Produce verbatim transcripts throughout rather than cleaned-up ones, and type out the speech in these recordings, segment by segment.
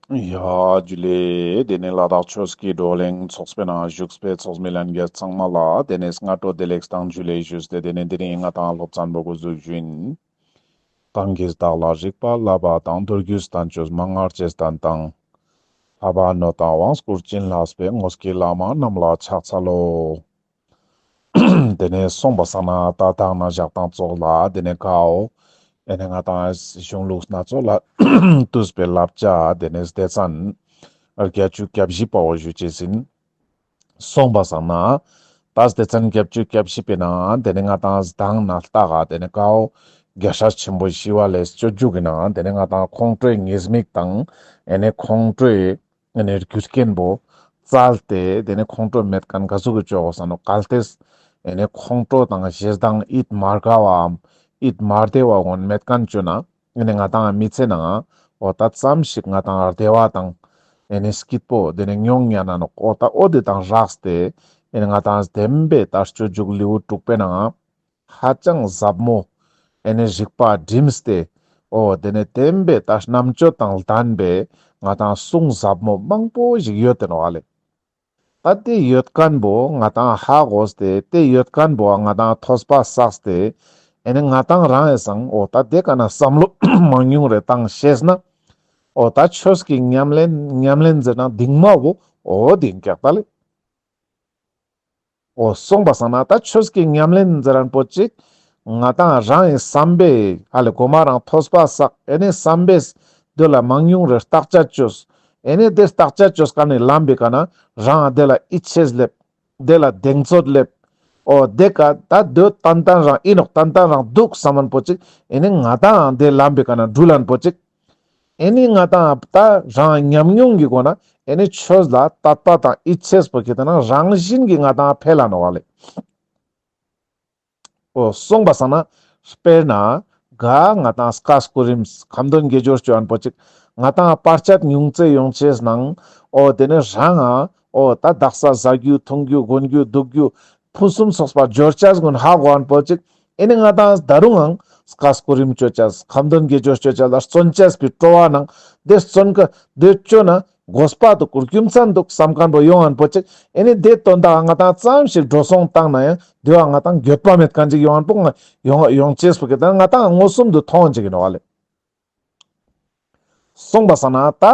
ཡ་ཇུ་ལེ། དེ་ནས་ལ་དྭགས་ཆོས་ཀྱི་བགྲོ་གླེང་ཚོགས་པའི་ནང་བཞུགས་པའི་ཚོགས་མི་ལྷན་རྒྱས་ཚང་མ་ལ་དེ་ནས་སྔ་དྲོ་བདེ་ལེགས་དང་ཇུ་ལེ་ཞུས་ཏེ། དེ་ནས་དེ་རིང་ང་ཏང་སློབ་ཚན་པོ་འགོ་འཛུགས་ཞུ་ཡིན། གང་གིས་བདག་ལ་རིག་པ་བསླབ་པ་དང་། མདོ་རྒྱུད་བསྟན་བཅོས་མན་ངག་ཆེ་བསྟན་དང་། འཕགས་པ་ནོར་དང་དབང་བསྐུར་བྱིན་བརླབས་པའི། དངོས་ཀྱི་བླ་མ་རྣམས་ལ་ཕྱག་འཚལ་ལོ། དེ་ནས་སོང་པ་སང་ན་ད་དང་ན་ཞག་དང་ཙོགས་ལ་དེ་ནས་གའོ། ཨེ་ནས་ང་ཏང་གཞུང་ལུགས་སྣ་ཚོགས་ལས་བཏུས་པའི་བསླབ་བྱ་དེ་ནས་སྡེ་ཚན་བརྒྱད་ཅུ་གྱ་བཞི་པའོ་ཞུ་ཅེས་ཡིན། སོང་པ་སང་ན་ད་སྡེ་ཚན་བརྒྱད་ཅུ་གྱ་བཞི་པའི་ནང་དེ་ནས་ང་ཏང་དང་ན་ལྟ་ག་དེ་ནས་གའོ། རྒྱལ་སྲས་ཆེན་པོ་ཞི་བ་ལྷས་སྤྱོད་འཇུག་གི་ནང་དེ་ནས་ང་ཏང་ཁོང་ཁྲོའི་ཉེས་དམིགས་དང་ཨེ་ནས་ཁོང་ཁྲོའི་ཨེ་ནས་རྒྱུ་རྐྱེན་པོ་བཙལ་ཏེ་དེ་ནས་ཁོང་ཁྲོ་མེད་མཁན་ག་ཟུག་གི་བཅོ་དགོས་ས་ནོག་གལ་ཏེ་ཨེ་ནས་ཁོང་ཁྲོ་དང་ཞེ་སྡང་ཡིད་མ་དགའ་བའམ་ཡིད་མ་བདེ་བ་འོ་མེད་མཁན་བཅོས་ན་ཨེ་ནས་ང་ཏང་མི་ཚེ་ནང་འོ་ད་ཙམ་ཞིག་ང་ཏང་བདེ་བ་དང་ཨེ་ནས་སྐྱིད་པོ་དེ་ནས་མྱོང་ཉན་ན་ནོག་འོ་ད་འོ་དེ་དང་སྦྲགས་ཏེ་ཨེ་ནས་ང་ཏང་བདེན་པའི་ད་སྤྱོད་འཇུག་ལེའུ་དྲུག་པའི་ནང་ཧ་ཅང་ཟབ་མོ། ཨེ་ནས་རིག་པ་བསྒྲིམས་ཏེ། འོ་དེ་ནས་བསྟན་པའི་ད་རྣམ་དཔྱོད་དང་ལྡན་པའི་ང་ཏང་གསུང་ཟབ་མོ་མང་པོ་ཞིག་ཡོད་དེ་ནོག་ཨ་ལེ། ད་དེ་ཡོད་མཁན་པོ་ང་ཏང་ཧ་གོ་སྟེ་དེ་ཡོད་མཁན་པོ་ང་ཏང་ཐོས་པ་བསགས་ཏེ། ཨེ་ནས་ང་ཏང་རང་ངི་སང་འོ་ད་དེ་ཀ་ན་བསམ་བློ་མང་ཉུང་རེ་བཏང་ཤེས་ན། འོ་ད་ཆོས་ཀྱི་ཉམས་ལེན་ཉམས་ལེན་ཟེར་ན་གདིང་མ་བོ་འོ་དེ་ཀྱག་ད་ལེ། འོ་སོང་པ་སང་ན་ད་ཆོས་ཀྱི་ཉམས་ལེན་ཟེར་མཁན་པོ་ཅིག་ང་ཏང་རང་ངི་བསམ་པའི་ཧ་ལེ་གོ་མ་རང་ཐོས་པ་བསགས། ཨེ་ནས་བསམ་པའི་དེ་ལ་མང་ཉུང་རེ་བརྟག་དཔྱད་བཅོས། ཨེ་ནས་དེ་བརྟག་དཔྱད་བཅོས་མཁན་ནི་ལམ་པའི་ཀ་ན་རང་དེ་ལ་ཡིད་ཆེས་སླེབས། དེ་ལ་གདེང་ཚོད་སླེབས། འོ་དེ་ཀ་ད་དེ་ཏན་ཏན་རང་ཡིན་ནོག་ཏན་ཏན་རང་འདུག་བསམ་མཁན་པོ་ཅིག་ཨེ་ནས་ང་ཏང་དེ་ལམ་པའི་ཀ་ན་འགྲུལ་མཁན་པོ་ཅིག་ཨེ་ནི་ང་ཏང་ད་རང་ཉམས་མྱོང་གི་སྒོ་ན་ཨེ་ནི་ཆོས་ལ་དད་པ་དང་ཡིད་ཆེས་པོ་ཁེ་ཏེ་ན་རང་བཞིན་གྱི་ང་ཏང་འཕེལ་ལ་ནོག་ལེ། འོ་སོང་པ་སང་ན་དཔེར་ན་ག་ང་ཏང་སྐུ་རིམ་ཁ་འདོན་དགེ་སྦྱོར་བཅོ་མཁན་པོ་ཅིག་ང་ཏང་བར་ཆད་ཉུང་ཙེ་ཡོང་ཅེས་ནང་འོ་དེ་ནི་རང་ང་འོ་ད་དག་ས་ཟ་རྒྱུ་འཐུང་རྒྱུ་གོན་རྒྱུ་འདུག་རྒྱུ་ཕུན་སུམ་ཚོགས་པ་འབྱོར་ཅེས་གུན་ཧ་གོ་མཁན་པོ་ཅིག་ཨེ་ནི་ང་ཏང་ད་རུང་ངང་སྐུ་རིམ་བཅོ་ཅེས་ཁ་འདོན་དགེ་སྦྱོར་བཅོ་ཅེས་ལ་བརྩོན་ཅེས་པའི་སྤྲོ་བ་ནང་དེ་བརྩོན་ཀ་དེ་བཅོ་ན་དགོས་པ་འདུག་རྒྱུ་མཚན་འདུག་བསམ་མཁན་པོ་ཡོང་མཁན་པོ་ཅིག་ཨེ་ནི་དེ་དོན་དག་ང་ཏང་ཙམ་ཞིག་འགྲོ་སོང་བཏང་ན་ཡང་དེ་བ་ང་ཏང་འགྱོད་པ་མེད་མཁན་ཅིག་ཡོང་མཁན་པོ་ང་ཡོང་ཡོང་ཅེས་པོ་ཁེ་ཏེ་ན་ང་ཏང་མངོན་སུམ་དུ་མཐོང་ཅིག་ཡིན་ནོག་ལེ། སོང་པ་སང་ན་ད་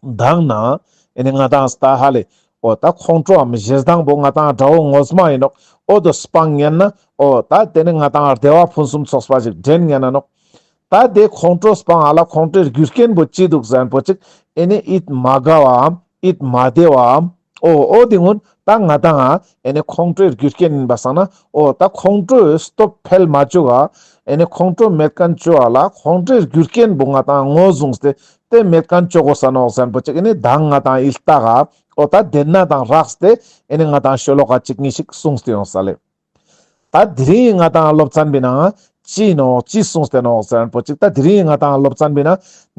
མདང་ན་ཨེ་ནི་ང་ཏང་ད་ཧ་ལེ་འོ་ད་ཁོང་ཁྲོའམ་ཞེ་སྡང་པོ་ང་ཏང་དགྲ་བོ་ངོ་མ་ཡིན་ནོག་འོ་དོ་སྤང་ཉན་ན་འོ་ད་དེ་ནི་ང་ཏང་བདེ་བ་ཕུན་སུམ་ཚོགས་པ་ཞིག་འདྲེན་ཉན་ན་ནོག་ད་དེ་ཁོང་ཁྲོ་སྤང་ཨ་ལ་ཁོང་ཁྲོའི་རྒྱུ་རྐྱེན་པོ་ཅི་འདུག་ཟེར་མཁན་པོ་ཅིག་ཨེ་ནི་ཡིད་མ་དགའ་བའམ་ཡིད་མ་བདེ་བའམ་འོ་འོ་དེ་གུན་ད་ང་ཏང་ཨེ་ནི་ཁོང་ཁྲོའི་རྒྱུ་རྐྱེན་ཡིན་པ་སང་ན་འོ་ད་ཁོང་ཁྲོའི་སྟོབས་འཕེལ་མ་བཅུག་ག་ཨེ་ནི་ཁོང་ཁྲོ་མེད་མཁན་བཅོ་ཨ་ལ་ཁོང་ཁྲོའི་རྒྱུ་རྐྱེན་པོ་ང་ཏང་ངོས་བཟུང་སྟེ་དེ་མེད་མཁན་བཅོ་དགོས་ས་ནོག་ཟེར་མཁན་པོ་ཅིག་ཨེ་ནི་མདང་ང་ཏང་ཡིད་ལྟ་ག་འོ་ད་དེ་ན་དང་རགས་ཏེ་ཨེ་ནི་ང་ཏང་ཤོ་ལོ་ཀ་གཅིག་གཉིས་ཤིག་གསུངས་ཏེ་ཡོང་ས་ལེ། ད་དེ་རིང་ང་ཏང་སློབ་ཚན་པའི་ནང་ཅི་ནོག་ཅི་གསུངས་ཏེ་ནོག་ཟེར་མཁན་པོ་ཅིག་ད་དེ་རིང་ང་ཏང་སློབ་ཚན་པའི་ནང་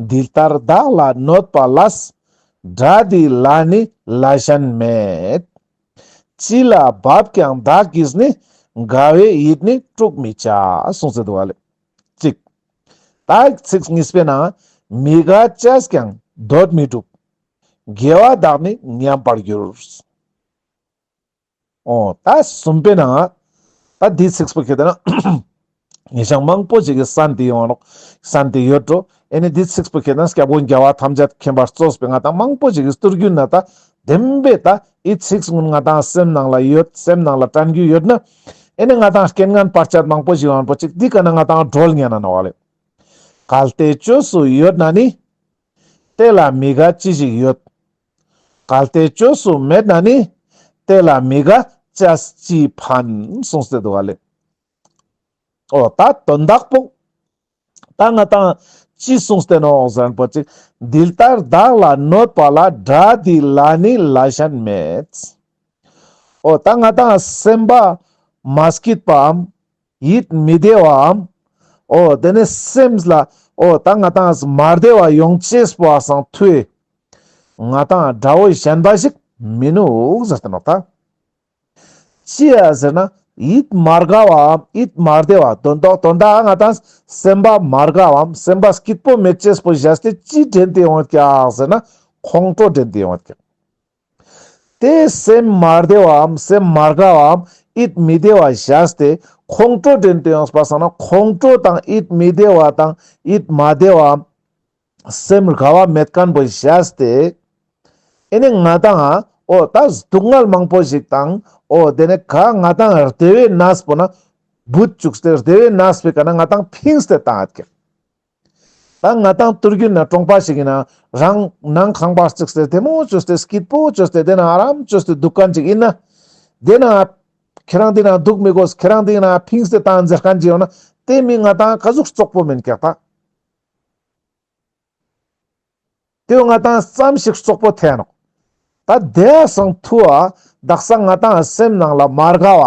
འདི་ལྟར་བདག་ལ་གནོད་པ་ལས། དགྲ་འདི་ལ་ནི་ལས་གཞན་མེད། ཅི་ལ་བབ་ཀྱང་བདག་གིས་ནི། དགའ་བའི་ཡིད་ནི་དཀྲུག་མི་བྱ། གསུངས་ཏེ་འདུག་ལེ། གཅིག་ད་ཚིག་གཉིས་པའི་ནང་མི་དགའ་བྱས་ཀྱང་འདོད་མི་འགྲུབ། དགེ་བ་དག་ནི་ཉམས་པར་འགྱུར། འོ་ད་གསུམ་པའི་ནང་ད་འདི་ཚིག་པོ་ཁེ་ཏེ་ན་ཉེ་ཞང་མང་པོ་ཞིག་གི་གསན་ཏེ་ཡོང་ནོག་གསན་ཏེ་ཡོད་འགྲོ། ཨེ་ནི་འདི་ཚིག་པོ་ཁེ་ཏེ་ན་སྐྱབས་མགོན་རྒྱལ་བ་ཐམས་ཅད་མཁྱེན་པར་གཙོས་པའི་ང་ཏང་མང་པོ་ཞིག་གི་སྟོར་རྒྱུ་ན་ད་བདེན་པའི་ད་འི་ཚིག་གུན་ང་ཏང་སེམས་ནང་ལ་ཡོད་སེམས་ནང་ལ་དྲན་རྒྱུ་ཡོད་ན་ཨེ་ནི་ང་ཏང་རྐྱེན་ངན་བར་ཆད་མང་པོ་ཞིག་ཡོང་པོ་ཅིག་འདི་ཀ་ན་ང་ཏང་གྲོལ་ཉན་ན་ནོག་ལེ། གལ་ཏེ་བཅོས་སུ་ཡོད་ན་ནི། དེ་ལ་མི་དགའ་ཅི་ཞིག་ཡོད། གལ་ཏེ་བཅོས་སུ་མེད་ན་ནི། དེ་ལ་མི་དགའ་བྱས་ཅི་ཕན། གསུངས་ཏེ་འདུག་ལེ། འོ་ད་དོན་དག་པོ། ད་ང་ཏང་ཅི་གསུངས་ཏེ་ནོག་ཟེར་མཁན་པོ་ཅིག་འདི་ལྟར་བདག་ལ་གནོད་པ་ལ། དགྲ་འདི་ལ་ནི་ལས་གཞན་མེད། འོ་ད་ང་ཏང་སེམས་པ་མ་སྐྱིད་པའམ། ཡིད་མི་བདེ་བའམ། འོ་དེ་ནི་སེམས་ལ་འོ་ད་ང་ཏང་མ་བདེ་བ་ཡོང་ཅེས་པོ་སང་ཐུའི་ང་ཏང་དགྲ་བོ་གཞན་པ་ཞིག་མི་ནུག་ཟེར་ཏེ་ནོག་ད། ཅི་ཡ་ཟེར་ན་ ཡིད་མ་དགའ་བའམ་ཡིད་མ་བདེ་བ་དོན་དག་དོན་དག་ང་ཏང་སེམས་པ་མ་དགའ་བའམ་སེམས་པ་སྐྱིད་པོ་མེད་ཅེས་པོ་བཞག་སྟེ་ཅི་དྲན་ཏེ་ཡོང་ཡོད་ཀྱག་ཟེར་ན་ཁོང་ཁྲོ་དྲན་ཏེ་ཡོང་ཡོད་ཀྱག། དེ་སེམས་མ་བདེ་བའམ་སེམས་མ་དགའ་བའམ་ཡིད་མི་བདེ་བ་བཞག་སྟེ་ཁོང་ཁྲོ་དྲན་ཏེ་ཡོངས་པ་སང་ན་ཁོང་ཁྲོ་དང་ཡིད་མི་བདེ་བ་དང་ཡིད་མ་བདེ་བའམ་སེམས་དགའ་བ་མེད་མཁན་པོ་བཞག་སྟེ། ཨེ་ནི་ང་ཏང་ཨ་འོ་ད་སྡུག་བསྔལ་མང་པོ་ཞིག་དང་འོ་དེ་ནས་ག་ང་ཏང་བདེ་བའི་གནས་པོ་ན་བུད་བཅུག་སྟེ་བདེ་བའི་གནས་པའི་ཀ་ན་ང་ཏང་ཕིངས་ཏེ་བཏང་ཡོད་ཀྱག། ད་ང་ཏང་དུས་རྒྱུན་ན་གྲོང་པ་ཞིག་ཡིན་ན་རང་ནང་ཁང་པ་བརྩིགས་ཏེ་བདེ་མོ་བཅོས་ཏེ་སྐྱིད་པོ་བཅོས་ཏེ་དེ་ན་ཨ་རམ་བཅོས་ཏེ་འདུག་མཁན་ཅིག་ཡིན་ན། དེ་ན་ཁྱེད་རང་དེ་ན་འདུག་མི་དགོས། ཁྱེད་རང་དེ་ན་ཕིངས་ཏེ་བཏང་ཟེར་མཁན་ཅིག་ཡོང་ན་དེ་མི་ང་ཏང་ག་ཟུག་བཙོག་པོ་མེན་ཀྱག་ད། དེ་ང་ཏང་ཙམ་ཞིག་བཙོག་པོ་ཐལ་ནོག། ད་དེ་སང་ཐུ་བ་དག་ས་ང་ཏང་སེམས་ནང་ལ་མ་དགའ་བ་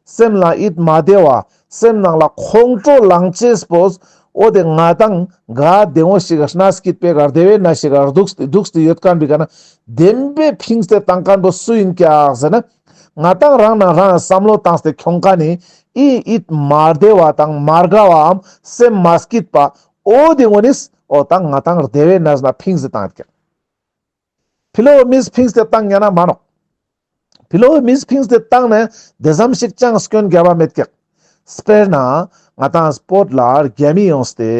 སེམས་ལ་ཡིད་མ་བདེ་བ་སེམས་ནང་ལ་ཁོང་ཁྲོ་ལངས་ཅེས་པོ་འོ་དེ་ང་ཏང་ག་བདེ་མོ་ཞིག་ག་གནས་སྐྱིད་པའི་ག་བདེ་བའི་གནས་ཤིག་ག་འདུག་སྟེ་འདུག་སྟེ་ཡོད་མཁན་པའི་ཀ་ན་བདེན་པའི་ཕིངས་ཏེ་བཏང་མཁན་པོ་སུ་ཡིན་ཀྱག་ཟེར་ན། ང་ཏང་རང་ན་རང་བསམ་བློ་བཏང་སྟེ་ཁྱོང་མཁན་ནི་ཨི་ཡིད་མ་བདེ་བ་དང་མ་དགའ་བའམ་སེམས་མ་སྐྱིད་པ་འོ་དེ་ངོ་ནིས་འོ་ད་ང་ཏང་བདེ་བའི་གནས་ན་ཕིངས་ཏེ་བཏང་ཡོད་ཀྱག། ཕི་ལོག་མིས་ཕིངས་ཏེ་བཏང་ཉན་ན་མ་ནོག། ཕི་ལོག་མིས་ཕིངས་ཏེ་བཏང་ནས་དེ་ཙམ་ཞིག་ཅང་སྐྱོན་རྒྱབ་པ་མེད་ཀྱག། དཔེར་ན་ང་ཏང་བོད་ལ་རྒྱ་མི་ཡོངས་ཏེ་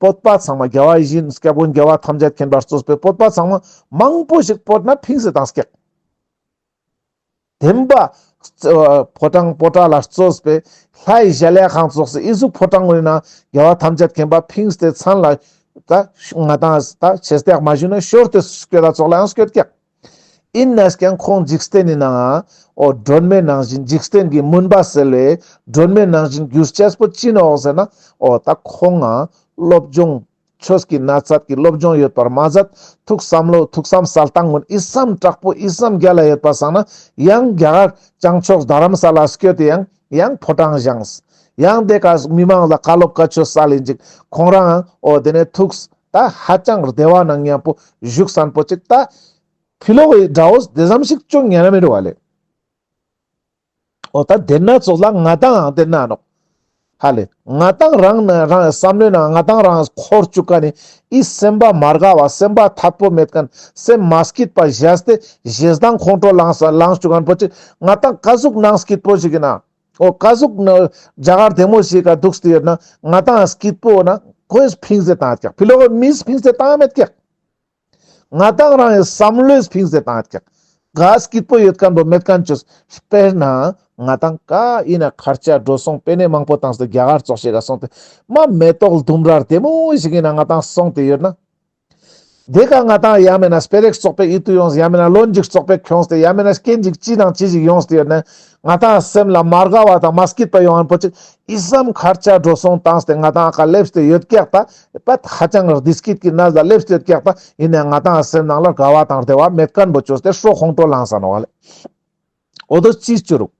བོད་པ་ཚང་མ་རྒྱལ་བ་ཡིད་བཞིན་སྐྱབས་མགོན་རྒྱལ་བ་ཐམས་ཅད་མཁྱེན་པ་གཙོས་པའི་བོད་པ་ཚང་མ་མང་པོ་ཞིག་བོད་ན་ཕིངས་ཏེ་བཏང་ཀྱག། བདེན་པ་ཕོ་བྲང་པོ་ཏ་ལ་གཙོས་པའི་ལྷའི་གཞལ་ཡས་ཁང་ཙོགས་སི་ཨི་ཟུག་ཕོ་བྲང་ངོ་ན་རྒྱལ་བ་ཐམས་ཅད་མཁྱེན་པ་ཕིངས་ཏེ་མཚན་ལ་ད་ང་ཏང་ད་ཆེ་སྟེགས་མ་ཞུ་ན་ཤོར་ཏེ་སྐྱོད་ད་ཙོགས་ལ་ཡང་སྐྱོད་ཀྱག། ཡིན་ནས་ཀྱང་ཁོང་འཇིག་རྟེན་ནི་ནང་འོ་སྒྲོན་མེ་ནང་བཞིན་འཇིག་རྟེན་གྱི་མུན་པ་སེལ་བའི་སྒྲོན་མེ་ནང་བཞིན་གྱུར་ཅེས་པོ་ཅི་ནོག་ཟེར་ན་འོ་ད་ཁོང་ང་སློབ་སྦྱོང་ཆོས་ཀྱི་ན་ཚད་ཀྱི་སློབ་སྦྱོང་ཡོད་པར་མ་ཟད་ཐུགས་བསམ་བློ་ཐུགས་བསམ་གསལ་བཏང་ངུན་ཨི་བསམ་དྲག་པོ་ཨི་བསམ་རྒྱ་ལ་ཡོད་པ་སང་ན་ཡང་རྒྱ་གར་བྱང་ཕྱོགས་རྡ་རམ་ས་ལ་སྐྱོད་དེ་ཡང་ཡང་ཕོ་བྲང་བཞེངས། ཡང་དེ་ཀ་མི་མང་ལ་བཀའ་སློབ་བཀའ་ཆོས་སལ་ཡིན་ཅིག་ཁོང་རང་འོ་དེ་ནས་ཐུགས་ད་ཧ་ཅང་བདེ་བ་ནང་མཉམ་པོ་བཞུགས་སན་པོ་ཅིག་ད་ཕི་ལོག་གི་དགྲ་བོས་དེ་ཙམ་ཞིག་ཅུང་ཉན་ན་མི་རུ་བ་ལེ། འོ་ད་དེ་ན་ཙོགས་ལ་ང་ཏང་དེ་ན་ནོག། ཧ་ལེ། ང་ཏང་རང་ན་རང་བསམ་བློའི་ནང་ང་ཏང་རང་འཁོར་བཅུག་མཁན་ནི་ཨི་སེམས་པ་མ་དགའ་བ་སེམས་པ་ཐད་པོ་མེད་མཁན་སེམས་མ་སྐྱིད་པ་བཞག་སྟེ་ཞེ་སྡང་ཁོང་ཁྲོ་ལངས་ལངས་བཅུག་མཁན་པོ་ཅིག་ང་ཏང་ག་ཟུག་ནང་སྐྱིད་པོ་ཞིག་ཡིན་ན། འོ་ག་ཟུག་ན་རྒྱ་གར་བདེ་མོ་ཞིག་ག་འདུག་སྟེ་ཡོད་ན་ང་ཏང་སྐྱིད་པོ་ན་ཁོས་ཕིངས་ཏེ་བཏང་ཀྱག། ཕི་ལོག་མིས་ཕིངས་ཏེ་བཏང་མེད་ཀྱག། ང་ཏང་རང་ཡི་བསམ་བློས་ཕིངས་ཏེ་བཏང་ཀྱག། ག་སྐྱིད་པོ་ཡོད་མཁན་པོ་མེད་མཁན་ཅོས། དཔེར་ན་ང་ཏང་ག་ཡིན་ན་ཁར་ཆ་འགྲོ་སོང་པེ་ནེ་མང་པོ་བཏང་སྟེ་རྒྱ་གར་ཙོགས་ཤིག་ག་སོང་སྟེ་མ་མེ་ཏོག་ལྡུམ་ར་བདེ་མོ་ཞིག་ཡིན་ན་ང་ཏང་སོང་སྟེ་ཡོད་ན། དེ་ཀ་ང་ཏང་ཡང་མེད་ན་སྤེ་ར་ཞིག་བཙོག་པའི་ཡིད་དུ་ཡོངས། ཡང་མེད་ན་ལོན་ཞིག་བཙོག་པའི་ཁྱོངས་ཏེ་ཡང་མེད་ན་རྐྱེན་ཞིག་ཅི་དང་ཅི་ཞིག་ཡོངས་ཏེ་ཡོད་ན་ང་ཏང་སེམས་ལ་མ་དགའ་བ་དང་མ་སྐྱིད་པ་ཡོང་མཁན་པོ་ཅིག་ཨི་བསམ་ཁར་ཆ་འགྲོ་སོང་བཏང་སྟེ་ང་ཏང་ཨ་ཀ་སླེབས་ཏེ་ཡོད་ཀྱག། ད་པད་ཧ་ཅང་བདེ་སྐྱིད་ཀྱི་གནས་ལ་སླེབས་ཏེ་ཡོད་ཀྱག། ད་ཡིན་ན་ང་ཏང་སེམས་ནང་ལ་དགའ་བ་དང་བདེ་བ་མེད་མཁན་པོ་ཅོས་ཏེ་ཧྲོ་ཁོང་ཁྲོ་ལངས་ས་ནོག་ལེ། འོ་དོ་ཅི་ཅོ་རུག།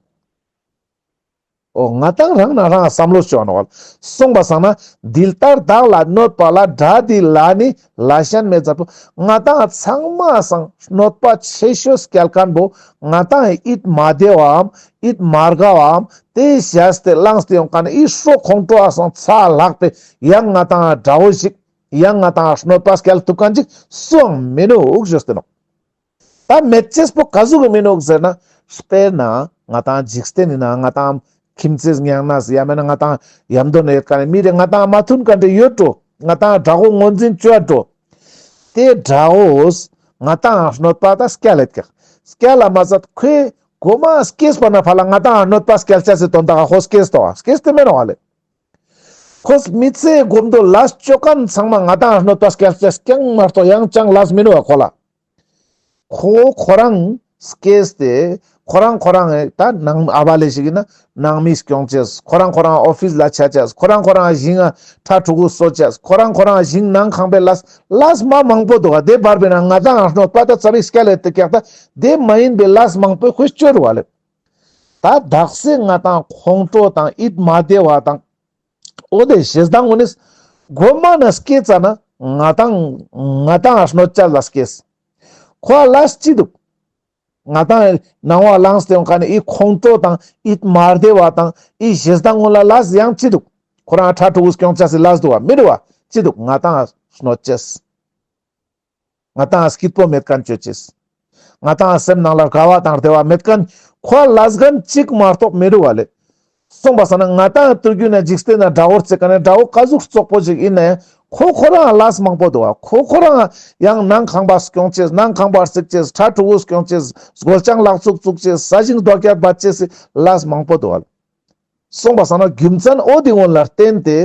འོ་ང་ཏང་རང་ན་རང་བསམ་བློ་ཅོ་ནོག་ལེ། གསུངས་པ་སང་ན་འདི་ལྟར་བདག་ལ་གནོད་པ་ལ། དགྲ་འདི་ལ་ནི་ལ་ཞེན་མེད་མཛད་པོ། ང་ཏང་ཚང་མ་སང་གནོད་པ་ཆེ་ཤོས་སྐྱལ་མཁན་པོ་ང་ཏང་ཡིད་མ་བདེ་བའམ་ཡིད་མ་དགའ་བའམ་དེ་བཞག་སྟེ་ལངས་ཏེ་ཡོང་མཁན་ནི་ཨི་ཧྲོ་ཁོང་ཁྲོ་ཨ་སང་ཚ་ལྷག་པའི་ཡང་ང་ཏང་དགྲ་བོ་ཞིག་ཡང་ང་ཏང་གནོད་པ་སྐྱལ་ཐུབ་མཁན་ཅིག་སུའང་མི་ནུག་ཞོས་ཏེ་ནོག། ད་མེད་ཅེས་པོ་ག་ཟུག་གི་མི་ནུག་ཟེར་ན། དཔེར་ན་ང་ཏང་འཇིག་རྟེན་ནི་ནང་ང་ཏང་ཁྱིམ་མཚེས་ཉང་ནས་ཡང་མེད་ན་ང་ཏང་ཡམ་དོ་ནས་ཡོད་མཁན་ནི་མི་རེ་ང་ཏང་མ་མཐུན་མཁན་རེ་ཡོད་འགྲོ། ང་ཏང་དགྲ་བོ་ངོས་འཛིན་ཅོ་འགྲོ། དེ་དགྲ་བོས་ང་ཏང་གནོད་པ་ད་སྐྱལ་ལེད་ཀྱག། སྐྱལ་ལ་མ་ཟད་ཁོས་གོ་མ་སྐྱེས་པ་ན་ཕ་ལ་ང་ཏང་གནོད་པ་སྐྱལ་ཅེས་སི་དོན་དག་ཧོ་སྐྱེས་ཏོ་སྐྱེས་ཏེ་མེད་ནོག་ལེ། ཁོས་མི་ཚེ་གོམ་དོ་ལས་ཅོ་མཁན་ཚང་མ་ང་ཏང་གནོད་པ་སྐྱལ་ཅེས་རྐྱང་མ་གཏོགས་ཡང་ཅང་ལས་མི་ནུག་པ་ཁོ་ལ། ཁོ་ཁོ་རང་སྐྱེས་ཏེ་ཁོ་རང་ཁོ་རང་ད་ནང་ཨ་བ་ལེ་ཞིག་ཡིན་ན་ནང་མི་སྐྱོང་ཅེས། ཁོ་རང་ཁོ་རང་ཨོ་ཕིས་ལ་ཆ་ཅེས། ཁོ་རང་ཁོ་རང་ཞིང་ང་ཁྲ་ཕྲུ་གུ་གསོ་ཅེས། ཁོ་རང་ཁོ་རང་ཞིང་ནང་ཁང་པའི་ལས་ལས་མ་མང་པོ་འདུག་ག། དེ་བར་བའི་ནང་ང་ཏང་གནོད་པ་ད་ཙ་པིག་སྐྱལ་ལེད་དེ་ཀྱག། ད་དེ་མ་ཡིན་པའི་ལས་མང་པོ་ཁོས་ཅོ་རུག་པ་ལེ། ད་དག་ས་ང་ཏང་ཁོང་ཁྲོ་དང་ཡིད་མ་བདེ་བ་དང་། འོ་དེ་ཞེ་སྡང་ངོ་ནི་གོ་མ་ན་སྐྱེས་ཙ་ན་ང་ཏང་ང་ཏང་གནོད་ཅེས་ལ་སྐྱེས། ཁོ་ལས་ཅི་འདུག། ང་ཏང་ནང་བ་ལངས་ཏེ་ཡོང་ཁན་ནི་འི་ཁོང་ཁྲོ་དང་འི་མ་བདེ་བ་དང་འི་ཞེ་སྡང་ངོ་ལ་ལས་ཡང་ཅི་འདུག། ཁོ་རང་ཕྲུ་གུ་སྐྱོང་ཅེས་སི་ལས་འདུག་བ་མི་འདུག་བ། ཅི་འདུག། ང་ཏང་གནོད་ཅེས། ང་ཏང་སྐྱིད་པོ་མེད་ཁན་ཅོ་ཅེས། ང་ཏང་སེམས་ནང་ལ་དགའ་བ་དང་བདེ་བ་མེད་ཁན་ཁོ་ལས་ཁན་ཅིག་མ་གཏོགས་མི་འདུག་བ་ལེ། སོང་པ་སང་ན་ང་ཏང་དུས་རྒྱུན་ན་འཇིག་རྟེན་ན་དགྲ་བོར་རྩི་ཁན་ནི་དགྲ་བོ་ག་ཟུག་བཙོག་པོ་ཞིག་ཡིན་ན་ཡང་ཁོ་ཁོ་རང་ལས་མང་པོ་འདུག་བ། ཁོ་ཁོ་རང་ཡང་ནང་ཁང་པ་སྐྱོང་ཅེས། ནང་ཁང་པ་རྩིག་ཅེས། ཕྲུ་གུ་སྐྱོང་ཅེས། སྒོ་ལྕང་ལག་ཚུགས་བཙུགས་ཅེས། ས་ཞིང་རྡོ་སྐྱ་འབད་ཅེས་སི་ལས་མང་པོ་འདུག་བ། སོང་པ་སང་ན་རྒྱུ་མཚན་འོ་དེ་ངོ་ལ་བརྟེན་ཏེ་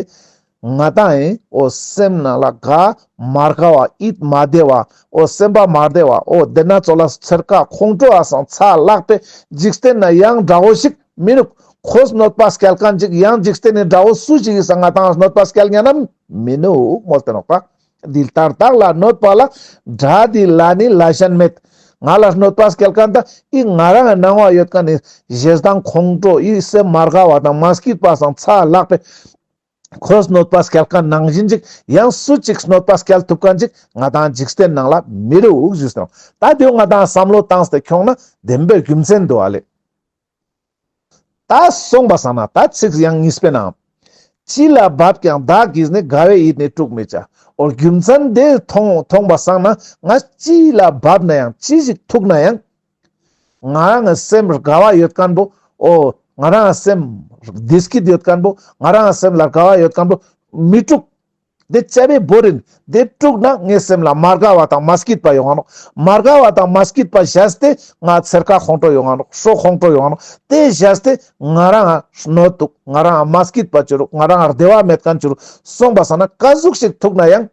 ང་ཏང་ཡིན་འོ་སེམས་ནང་ལ་དགའ་མ་དགའ་བ་ཡིད་མ་བདེ་བ་འོ་སེམས་པ་མ་བདེ་བ་འོ་དེ་ན་ཚོ་ལ་ཚེར་ཁ་ཁོང་ཁྲོ་བ་སང་ཚ་ལག་པའི་འཇིག་རྟེན་ན་ཡང་དགྲ་བོ་ཞིག་མི་ནུག། ཁོས་གནོད་པ་སྐྱལ་ཁན་ཅིག་ཡང་འཇིག་རྟེན་ནི་དགྲ་བོ་སུ་ཞིག་ཡིན་ས་ང་ཏང་གནོད་པ་སྐྱལ་ཉན་ནམ་མི་ནུག་མོལ་ཏེ་ནོག་པ། འདི་ལྟར་བདག་ལ་གནོད་པ་ལ། དགྲ་འདི་ལ་ནི་ལས་གཞན་མེད། ང་ལ་གནོད་པ་སྐྱལ་ཁན་ད་འི་ང་རང་ནང་བ་ཡོད་ཁན་ནི་ཞེ་སྡང་ཁོང་ཁྲོ་འི་སེམས་མ་དགའ་བ་དང་མ་སྐྱིད་པ་སང་ཚ་ལག་པའི་ཁོས་གནོད་པ་སྐྱལ་ཁན་ནང་བཞིན་ཅིག་ཡང་སུ་ཅིག་གནོད་པ་སྐྱལ་ཐུབ་ཁན་ཅིག་ང་ཏང་འཇིག་རྟེན་ནང་ལ་མི་རུག་ཞུས་ཏེ་ནོག། ད་དེའོ་ང་ཏང་བསམ་བློ་བཏང་སྟེ་ཁྱོང་ན་བདེན་པའི་རྒྱུ་མཚན་འདུག་ཨ་ལེ། ད་སོང་པ་སང་ན་ད་ཚིག་ཡང་གཉིས་པའི་ནང་། ཅི་ལ་བབ་ཀྱང་བདག་གིས་ནི། དགའ་བའི་ཡིད་ནི་དཀྲུག་མི་བྱ། འོ་རྒྱུ་མཚན་དེ་མཐོང་མཐོང་པ་སང་ན་ང་ཅི་ལ་བབ་ན་ཡང་ཅི་ཞིག་ཐུག་ན་ཡང་ང་རང་ངི་སེམས་དགའ་བ་ཡོད་ཁན་པོ་འོ་ང་རང་ངི་སེམས་བདེ་སྐྱིད་ཡོད་ཁན་པོ་ང་རང་ངི་སེམས་ལ་དགའ་བ་ཡོད་ཁན་པོ་མི་དཀྲུག། དེ་ཅ་བའི་བོར་ཡིན། དེ་དཀྲུག་ན་ངའི་སེམས་ལ་མ་དགའ་བ་དང་མ་སྐྱིད་པ་ཡོང་ང་ནོག། མ་དགའ་བ་དང་མ་སྐྱིད་པ་བཞག་སྟེ་ང་ཚེར་ཁ་ཁོང་ཁྲོ་ཡོང་ང་ནོག། སྲོག་ཁོང་ཁྲོ་ཡོང་ང་ནོག། དེ་བཞག་སྟེ་ང་རང་ང་གནོད་འདུག། ང་རང་ང་མ་སྐྱིད་པ་ཅོ་རུག། ང་རང་ང་བདེ་བ་མེད་ཁན་ཅོ་རུག། སོང་པ་སང་ན་ག་ཟུག་ཞིག་ཐུག་ན་ཡང་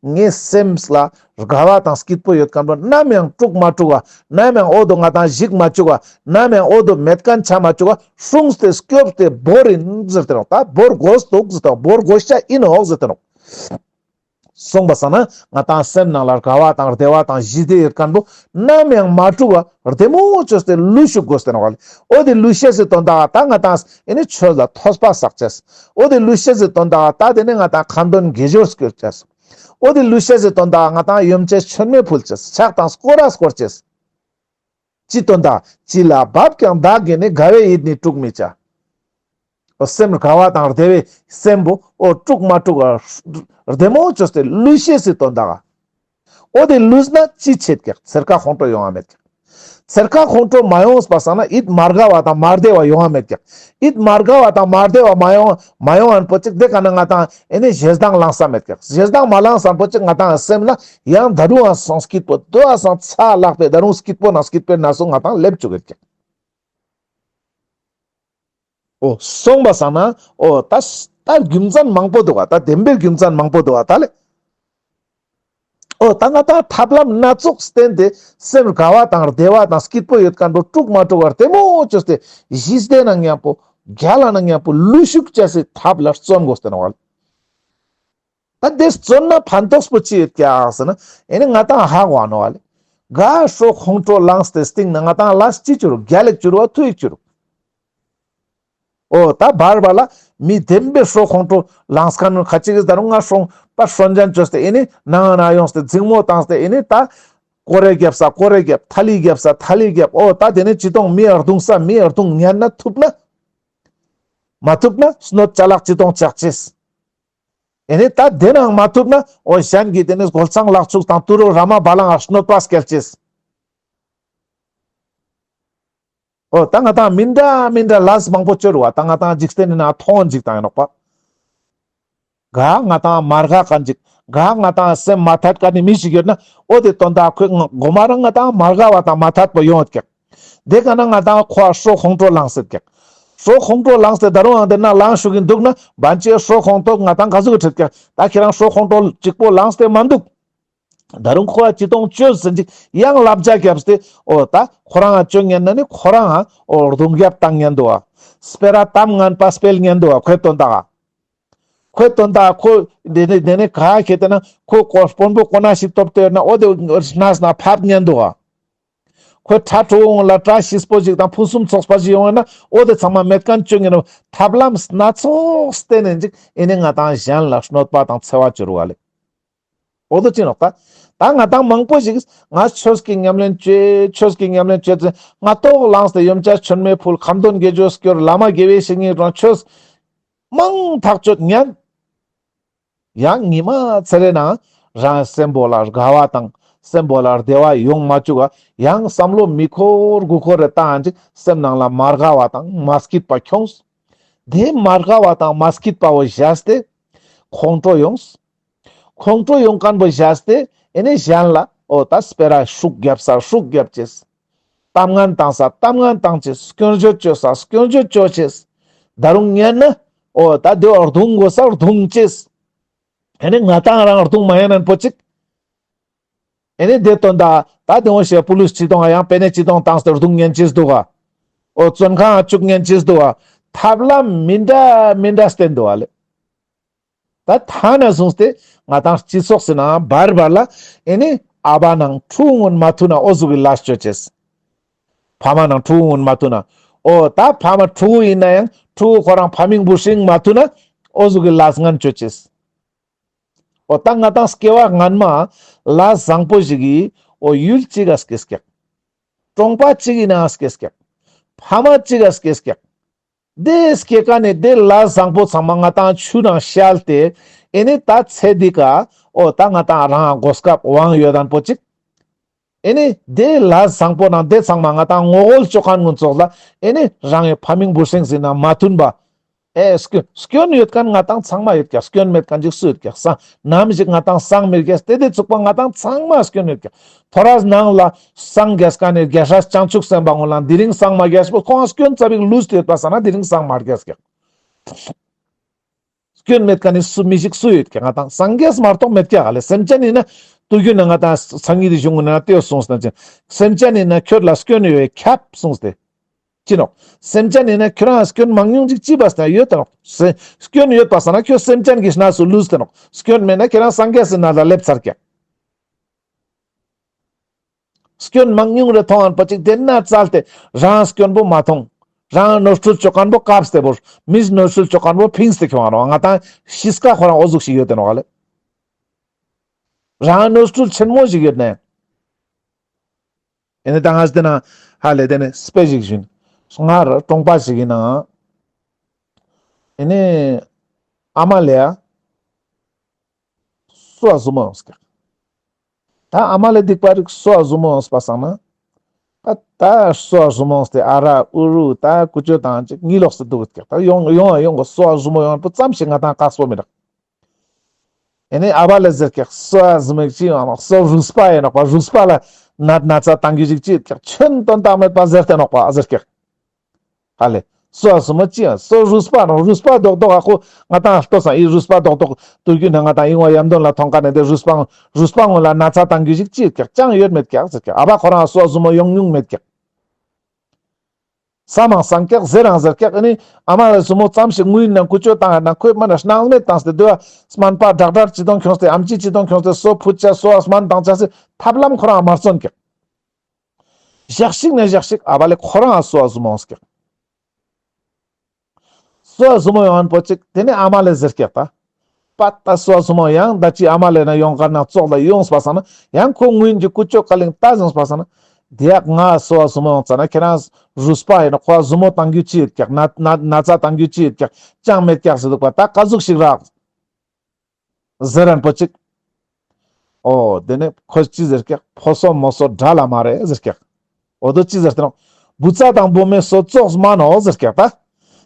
ངའི་སེམས་ལ་དགའ་བ་དང་སྐྱིད་པོ་ཡོད་ཁན་པོ་ནམ་ཡང་དཀྲུག་མ་དཀྲུག་ག། ནམ་ཡང་འོ་དོ་ང་ཏང་ཞིག་མ་བཅུག་ག། ནམ་ཡང་འོ་དོ་མེད་ཁན་ཆ་མ་བཅུག་ག། སྲུངས་ཏེ་སྐྱོབས་ཏེ་བོར་ཡིན་ཟེར་ཏེ་ནོག། ད་བོར་དགོས་འདུག་ཟེར་ཏེ་ནོག། བོར་དགོས་ཤ་ཡིན་ནོག་ཟེར་ཏེ་ནོག། སོང་པ་སང་ན་ང་ཏང་སེམས་ནང་ལ་དགའ་བ་དང་བདེ་བ་དང་ཞི་བདེ་ཡོད་ཁན་པོ་ནམ་ཡང་མ་དཀྲུག་པ་བདེ་མོ་ཅོས་ཏེ་ལུས་ཤུགས་དགོས་ཏེ་ནོག་ལེ། འོ་དེ་ལུས་ཤེས་སི་དོན་དག་ད་ང་ཏང་ཨེ་ནི་ཆོས་ལ་ཐོས་པ་བསགས་ཅེས། འོ་དེ་ལུས་ཤེས་སི་དོན་དག་ད་དེ་ནི་ང་ཏང་ཁ་འདོན་དགེ་སྦྱོར་སྐྱོར་ཅེས། འོ་དེ་ལུས་ཤེས་སི་དོན་དག་ང་ཏང་ཡོན་ཆབ་མཆོད་མེ་ཕུལ་ཅེས། ཕྱག་དང་སྐོར་ར་སྐོར་ཅེས། ཅི་དོན་དག། ཅི་ལ་བབ་ཀྱང་བདག་གིས་ནི། དགའ་བའི་ཡིད་ནི་དཀྲུག་མི་བྱ། འོ་སེམས་དགའ་བ་དང་བདེ་བའི་སེམས་པོ་འོ་དཀྲུག་མ་དཀྲུག་བདེ་མོ་ཅོས་ཏེ་ལུས་ཤེས་སི་དོན་དག། འོ་དེ་ལུས་ན་ཅི་ཆད་ཀྱག། ཚེར་ཁ་ཁོང་ཁྲོ་ཡོང་ང་མེད་ཀྱག། ཚེར་ཁ་ཁོང་ཁྲོ་མ་ཡོངས་པ་སང་ན་ཡིད་མ་དགའ་བ་དང་མ་བདེ་བ་ཡོང་ང་མེད་ཀྱག། ཡིད་མ་དགའ་བ་དང་མ་བདེ་བ་མ་ཡོང་མ་ཡོང་ཨན་པོ་ཅིག་དེ་ཀ་ན་ང་ཏང་ཨེ་ནི་ཞེ་སྡང་ལངས་ས་མེད་ཀྱག། ཞེ་སྡང་མ་ལངས་ས་པོ་ཅིག་ང་ཏང་སེམས་ལ་ཡང་ད་རུང་ཨ་སང་སྐྱིད་པོ་དོ་ཨ་སང་ཚ་ལག་པའི་ད་རུང་སྐྱིད་པོ་ན་སྐྱིད་པོའི་ན་སོ་ང་ཏང་སླེབ་བཅུག་གེད་ཀྱག། འོ་སོང་པ་སང་ན་འོ་ད་ད་རྒྱུ་མཚན་མང་པོ་འདུག་ག། ད་བདེན་པའི་རྒྱུ་མཚན་མང་པོ་འདུག་ག་ད་ལེ། འོ་ད་ང་ཏང་ཐབས་ལམ་སྣ་ཚོགས་བསྟེན་ཏེ་སེམས་དགའ་བ་དང་བདེ་བ་དང་སྐྱིད་པོ་ཡོད་ཁན་པོ་དཀྲུག་མ་དཀྲུག་པ་བདེ་མོ་ཅོས་ཏེ་ཞི་བདེ་ནང་མཉམ་པོ་རྒྱལ་ལ་ནང་མཉམ་པོ་ལུས་ཤུགས་ཅོས་ཏེ་ཐབས་ལ་བརྩོན་དགོས་ཏེ་ནོག་ལེ། ད་དེ་བརྩོན་ན་ཕན་ཐོགས་པོ་ཅི་ཡོད་ཀྱག་ཟེར་ན་ཨེ་ནི་ང་ཏང་ཧ་གོ་ནོག་ལེ། ག་སྲོག་ཁོང་ཁྲོ་ལངས་ཏེ་སྟིང་ན་ང་ཏང་ལས་ཅི་ཅོ་རུག། རྒྱལ་ལ་ཅོ་རུག་པ་ཐུ་ཡིག་ཅོ་རུག། འོ་ད་བར་བར་ལ་མི་བདེན་པའི་སྲོག་ཁོང་ཁྲོ་ལངས་ཁན་ཁ་ཅིག་གི་ད་རུང་ང་སྲོང་པ་སྲོན་ཅན་ཅོས་ཏེ་ཨེ་ནི་ནང་ན་ཡོངས་ཏེ་འཛིང་མོ་བཏང་སྟེ་ཨེ་ནི་ད་ཀོ་རེ་རྒྱབ་ས་ཀོ་རེ་རྒྱབ། ཐ་ལི་རྒྱབ་ས་ཐ་ལི་རྒྱབ། འོ་ད་དེ་ནི་ཅི་གཏོང་མི་ཨར་རྡུང་ས་མི་ཨར་རྡུང་ཉན་ན་ཐུབ་ན་མ་ཐུབ་ན་གནོད་ཅ་ལག་ཅི་གཏོང་ཆག་ཅེས། ཨེ་ནི་ད་དེ་ནང་མ་ཐུབ་ན་འོ་གཞན་གྱི་དེ་ནི་སྒོ་ལྕང་ལག་ཚུགས་དང་ཏུ་རུ་ར་མ་བ་ལང་ང་གནོད་པ་སྐྱལ་ཅེས། འོ་ད་ང་ཏང་མི་འདྲ་མི་འདྲ་ལས་མང་པོ་ཅོ་རུག་པ། ད་ང་ཏང་འཇིག་རྟེན་ནི་ནང་མཐོང་འཇིག་དང་ཡིན་ནོག་པ། ག་ང་ཏང་མ་དགའ་ཁན་ཅིག། ག་ང་ཏང་སེམས་མ་ཐད་ཁན་ནི་མི་ཞིག་ཡོད་ན་འོ་དེ་དོན་དག་ཁོས་ང་གོ་མ་རང་ང་ཏང་མ་དགའ་བ་དང་མ་ཐད་པོ་ཡོང་ཡོད་ཀྱག། དེ་ཀ་ན་ང་ཏང་ཁོ་སྲོག་ཁོང་ཁྲོ་ལངས་སེད་ཀྱག། སྲོག་ཁོང་ཁྲོ་ལངས་ཏེ་ད་རུང་ཨང་དེ་ན་ལངས་ཤུགས་ཀྱིན་འདུག་ན་བན་ཅེ་སྲོག་ཁོང་ཁྲོ་ང་ཏང་ག་ཟུག་གི་ཁྲིད་ཀྱག། ད་ཁྱེ་རང་སྲོག་ཁོང་ཁྲོ་གཅིག་པོ་ལངས་ཏེ་མ་འདུག། ད་རུང་ཁོ་ཅི་གཏོང་ཅོས་ཟེར་ཅིག་ཡང་བསླབ་བྱ་བརྒྱབ་སྟེ་འོ་ད་ཁོ་རང་ཅོ་ཉན་ན་ནི་ཁོ་རང་འོ་རྡུང་རྒྱབ་བཏང་ཉན་འདུག་ག། སྤེ་ར་གཏམ་ངན་པ་སྤེལ་ཉན་འདུག་ག། ཁོའི་དོན་དག་ག། ཁོའི་དོན་དག་ག་ཁོ་དེ་ནི་དེ་ནི་ག་ཁེ་ཏེ་ན་ཁོ་ཀོ་དཔོན་པོ་ཀོ་ན་ཞིག་ཐོབ་སྟེ་ཡོད་ན་འོ་དེ་གནས་ན་ཕབ་ཉན་འདུག་ག། ཁོའི་ཕྲུ་གུ་ལ་བཀྲ་ཤིས་པོ་ཞིག་དང་ཕུན་སུམ་ཚོགས་པ་ཞིག་ཡོང་ཡོད་ན་འོ་དེ་ཚང་མ་མེད་ཁན་ཅོ་ཉན་འདུག། ཐབས་ལམ་སྣ་ཚོགས་བསྟེན་ནེ་ཅིག་ཨེ་ནི་ང་ཏང་གཞན་ལ་གནོད་པ་དང་འཚེ་བ་ཅོ་རུག་ག་ལེ། འོ་དོ་ཅི་ནོག་ད། ད་ང་ཏང་མང་པོ་ཞིག་ང་ཆོས་ཀྱི་ཉམས་ལེན་ཅོས་ཆོས་ཀྱི་ཉམས་ལེན་ཅོས་ཟེར་སྔ་ཏོག་ལངས་ཏེ་ཡོན་ཆབ་མཆོད་མེ་ཕུལ་ཁ་འདོན་དགེ་སྦྱོར་སྐྱོར་བླ་མ་དགེ་བའི་བཤེས་གཉེན་རང་ཆོས་མང་ཐག་ཆོད་ཉན། ཡང་ཉི་མ་ཚེ་རེ་ན་རང་སེམས་པོ་ལ་དགའ་བ་དང་སེམས་པོ་ལ་བདེ་བ་ཡོང་མ་བཅུག་ག་ཡང་བསམ་བློ་མི་འཁོར་དགུ་འཁོར་རེ་བཏང་ཅིག་སེམས་ནང་ལ་མ་དགའ་བ་དང་མ་སྐྱིད་པ་ཁྱོངས། དེ་མ་དགའ་བ་དང་མ་སྐྱིད་པ་བོ་བཞག་སྟེ་ཁོང་ཁྲོ་ཡོངས། ཁོང་ཁྲོ་ཡོང་མཁན་པོ་བཞག་སྟེ་ཨེ་ནི་གཞན་ལ་འོ་ད་སྤེ་ར་ཤུགས་རྒྱབ་ས་ཤུགས་རྒྱབ་ཅེས། གཏམ་ངན་བཏང་ས་གཏམ་ངན་བཏང་ཅེས། སྐྱོན་བརྗོད་བཅོ་ས་སྐྱོན་བརྗོད་བཅོ་ཅེས། ད་རུང་ཉན་ན་འོ་ད་དེ་བ་རྡུང་དགོས་ས་རྡུང་ཅེས། ཨེ་ནི་ང་ཏང་རང་རྡུང་མ་ཡན་ནན་པོ་ཅིག་ཨེ་ནི་དེ་དོན་དག་ད་དེ་འོ་ཞེས་པུ་ལིས་ཅི་དོང་ཡང་པེ་ནེ་ཅི་དོང་བཏང་སྟེ་རྡུང་ཉན་ཅེས་འདུག་ག་འོ་བཙོན་ཁང་བཅུག་ཉན་ཅེས་འདུག་ག་ཐབས་ལམ་མི་འདྲ་མི་འདྲ་བསྟན་འདུག་ག་ལེ། ད་ཐ་ན་བཟུང་སྟེ་ང་ཏང་སྤྱི་ཚོགས་སི་ནང་བར་བར་ལ་ཨེ་ནི་ཨ་བ་ནང་ཕྲུ་གུ་གུན་མ་ཐུག་ན་འོ་ཟུག་གི་ལས་ཅོ་ཅེས། ཕ་མ་ནང་ཕྲུ་གུ་གུན་མ་ཐུག་ན། འོ་ད་ཕ་མ་ཕྲུ་གུ་ཡིན་ན་ཡང་ཕྲུ་གུ་ཁོ་རང་ཕ་མིང་བུ་སྲིང་མ་ཐུག་ན་འོ་ཟུག་གི་ལས་ངན་ཅོ་ཅེས། འོ་ད་ང་ཏང་སྐྱེ་བ་སྔན་མ་ལས་བཟང་པོ་ཞིག་གི་འོ་ཡུལ་གཅིག་ག་སྐྱེས་ཀྱག་གྲོང་པ་གཅིག་གི་ནང་སྐྱེས་ཀྱག་ཕ་མ་གཅིག་ག་སྐྱེས་ཀྱག་དེ་སྐྱེ་ཀ་ནས་དེ་ལས་བཟང་པོ་ཚང་མ་ང་ཏང་ཆུ་ནང་བཤལ་ཏེ་ཨེ་ནི་ད་ཚེ་འདི་ཀ་འོ་ད་ང་ཏང་རང་གོ་སྐབས་དབང་ཡོད་དན་པོ་ཅིག་ཨེ་ནི་དེ་ལས་བཟང་པོ་ནང་དེ་ཚང་མ་ང་ཏང་ངོ་རྒོལ་ཅོ་མཁན་གུན་ཙོགས་ལ་ཨེ་ནི་རང་གི་ཕ་མིང་བུ་སྲིང་ཟིན་ན་མ་མཐུན་པ། ཨེ་སྐྱོན་སྐྱོན་ཡོད་མཁན་ང་ཏང་ཚང་མ་ཡོད་ཀྱག་སྐྱོན་མེད་མཁན་ཅིག་སུ་ཡོད་ཀྱག་ས་ནམ་ཞིག་ང་ཏང་སངས་མི་རྒྱས་ཏེ་དེ་ཚུགས་པ་ང་ཏང་ཚང་མ་སྐྱོན་ཡོད་ཀྱག་ཐོ་རས་ནང་ལ་སངས་རྒྱས་མཁན་ནི་རྒྱལ་སྲས་བྱང་ཆུབ་སེམས་དཔའ་གུན་ལ་དེ་རིང་སངས་མ་རྒྱས་པོ་ཁོང་སྐྱོན་ཙ་པིག་ལུས་ཏེ་ཡོད་པ་ས་ན་དེ་རིང་སངས་མ་རྒྱས་ཀྱག་སྐྱོན་མེད་མཁན་ནི་སུ་མི་ཞིག་སུ་ཡོད་ཀྱག་ང་ཏང་སངས་རྒྱས་མ་གཏོགས་མེད་ཀྱག་ལེ། སེམས་ཅན་ཡིན་ན་དུས་རྒྱུན་ན་ང་ཏང་སང་ཉིན་རི་གཞུང་ན་ལྟོས་གསུངས་ན་ཅི། སེམས་ཅན་ཡིན་ན་ཁྱོད་ལ་སྐྱོན་ཡོད་ཁྱབ་གསུངས་ཏེ། ཅི་ནོག་སེམས་ཅན་ཡིན་ན་ཁྱོད་རང་སྐྱོན་མང་ཉུང་ཅིག་ཅི་བས་ན་ཡོད་དེ་ནོག་སེ་སྐྱོན་ཡོད་པ་ས་ན་ཁྱོད་སེམས་ཅན་གྱི་གནས་སུ་ལུས་ཏེ་ནོག་སྐྱོན་མེད་ན་ཁྱོད་རང་སངས་རྒྱས་སི་གནས་ལ་སླེབས་ཚར་ཀྱག་སྐྱོན་མང་ཉུང་རེ་མཐོང་ངན་པ་ཅིག་དེ་ན་བཙལ་ཏེ་རང་སྐྱོན་པོ་མ་མཐོང་། རང་ནོར་འཁྲུལ་ཅོ་མཁན་པོ་བཀབ་སྟེ་བོར། མིས་ནོར་འཁྲུལ་ཅོ་མཁན་པོ་ཕིངས་ཏེ་ཁྱོང་ང་ནོག་ང་ཏང་གཤིས་ཀ་ཁོ་རང་འོ་ཟུག་ཞིག་ཡོད་དེ་ནོག་ལེ། རང་ནོར་འཁྲུལ་ཆེན་མོ་ཞིག་ཡོད་ནས། ཨེ་ནི་ད་ང་དེ་ན་ཧ་ལེ་དེ་ནི་དཔེ་ཞིག་ཞུན། སྔར་གྲོང་པ་ཞིག་ཡིན་ན། ཨེ་ནི་ཨ་མ་ལེ་ཡ། སོ་ཟུ་མོ་ཡོངས་ཀྱག་ད་ཨ་མ་ལེ་སྡིག་པ་རིག་སོ་ཟུ་མོ་ཡོངས་པ་སང་ན། ད་ད་སོ་ཟུ་མོ་ཡོངས་ཏེ་ཨ་ར་ཨུ་རུ་ད་ཀུ་ཅོ་དང་ཅིག་གཉིད་ལོག་སྟེ་འདུག་ཀྱག་ད་ཡོང་ཡོང་ཡོང་གོ་སོ་ཟུ་མོ་ཡོང་པོ་ཙམ་ཞིག་ང་ཏང་དཀགས་པོ་མི་རག་ཨེ་ནི་ཨ་བ་ལེ་ཟེར་ཀྱག་སོ་ཟུ་མོ་ཅི་ཡོང་ནོག་སོ་རུས་པ་ཡིན་ནོག་པ་རུས་པ་ལ་ན་ན་ཚ་བཏང་རྒྱུ་ཅིག་ཅི་ཡོད་ཀྱག་ཆོན་དོན་དག་མེད་པ་ཟེར་ཏེ་ནོག་པ་ཟེར་ཀྱག་ཧ་ལེ། སོ་ཟུ་མོ་ཅི་ཡང་སོ་རུས་པ་ནོག་རུས་པ་རྡོག་རྡོག་ཨ་ཁོ་ང་ཏང་ལྟོས་སང་ཨི་རུས་པ་རྡོག་རྡོག་དུས་རྒྱུན་ན་ང་ཏང་ཨི་བ་ཡམ་དོན་ལ་ཐོང་ཀ་ནས་དེ་རུས་པ་རུས་པ་ངོ་ལ་ན་ཚ་བཏང་རྒྱུ་ཞིག་ཅི་ཡོད་ཀྱག་ཅང་ཡོད་མེད་ཀྱག་ཟེར་ཀྱག་ཨ་བ་ཁོ་རང་སོ་ཟུ་མོ་ཡོང་མྱོང་མེད་ཀྱག་ས་མང་སང་ཀྱག་ཟེར་རང་ཟེར་ཀྱག་ཨ་ནི་ཨ་མ་ལེ་ཟུ་མོ་ཙམ་ཞིག་ངུས་ན་ཀུ་ཅོ་བཏང་ཡ་ན་ཁོས་མ་ན་སྣང་མེད་བཏང་སྟེ་དུ་བ་སྨན་པ་ཌག་ཌར་ཅི་དོང་ཁྱོངས་ཏེ་ཨམ་ཆི་ཅི་དོང་ཁྱོངས་ཏེ་སོ་ཕུད་ཆ་སོ་སྨན་བཏང་ཆ་སི་ཐབས་ལམ་ཁོ་རང་མ་བརྩོན་ཀྱག་ཞག་ཞིག་ནས་ཞག་ཞིག་ཨ་བ་ལེ་ཁོ་རང་ཨ་སོ་ཨ་ཟུ་མོ་ཡོངས་ཀྱག་སོ་ཨ་ཟུ་མོ་ཡོང་ངན་པོ་ཅིག་དེ་ནས་ཨ་མ་ལེ་ཟེར་ཀྱག་ད། པ་ད་སོ་ཨ་ཟུ་མོ་ཡང་ད་ཅི་ཨ་མ་ལེ་ན་ཡོང་ཀ་ན་ཙོགས་ལ་ཡོངས་པ་སང་ན་ཡང་ཁོ་ངུན་གྱི་ཀུ་ཅོ་ཀ་ལིང་ད་ཟིངས་པ་སང་ན། དེ་ཡག་ང་སོ་ཨ་ཟུ་མོ་ཡོང་ཙ་ན་ཁྱེད་རང་རུས་པ་ཡིན་ན་ཁོ་ཨ་ཟུ་མོ་བཏང་རྒྱུ་ཅི་ཡོད་ཀྱག་ན་ན་ན་ཚ་བཏང་རྒྱུ་ཅི་ཡོད་ཀྱག་ཅང་མེད་ཀྱག་ཟེར་འདུག་པ་ད་ཀ་ཟུག་ཞིག་རག་ཟེར་རན་པོ་ཅིག་འོ་དེ་ནས་ཁོས་ཅི་ཟེར་ཀྱག་ཕོ་སོ་མོ་སོ་འདྲ་ལ་མ་རེད་ཟེར་ཀྱག་འོ་དོ་ཅི་ཟེར་ཏེ་ནོག་བུ་ཚ་དང་བུ་མོའི་སོ་ཙོགས་མ་ནོག་ཟེར་ཀྱག་ད།